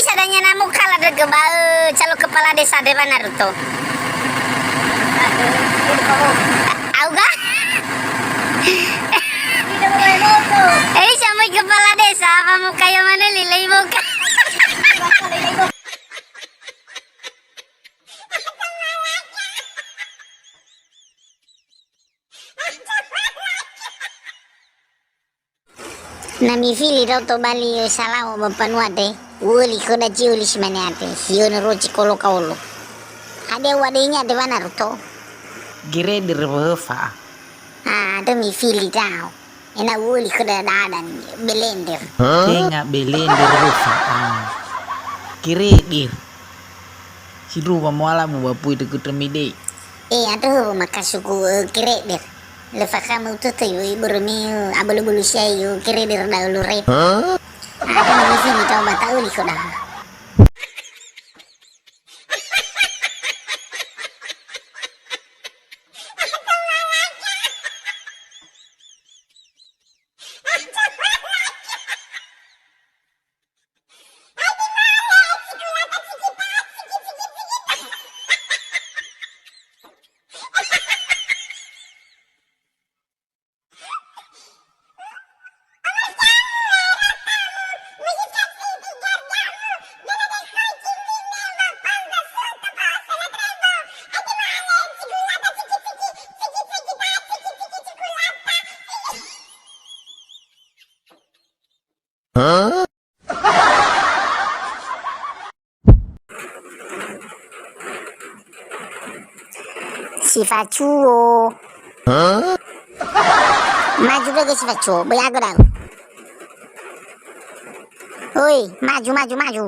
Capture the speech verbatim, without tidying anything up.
Sadanya namu kala dege ba, eh, calon kepala desa Dewa Naruto. Auga? Eh, samoi kepala desa, apa muka yang mana lilai muka? Na mifili ndra'o tobali salao ba mbanua te, u'öli khöda zi'öli si mane ate, hiönö rozi kolo kaolo. Hadia u'adöinia Dewa Naruto? Gereder wöhöfa. Ah, andrö mifili ndra'o. Ena'ö u'öli khöda dada ni, belender. Tenga belender wöhöfa. Ah. Gereder. Sindruhu wa moala mu ba pui tökö tremidei. Eh, andrö wö makasuku, eh, gereder. Lö fakhamö utötöi wöi börömi, eh, abölö-bölö siai, eh, gereder da'ö lö rep. Hah? Andrö na mifili ndra'o ba ta'öli khöda. Si facuo. Maju dege si facuo, böi agö da'ö. Hoi, maju, maju, maju.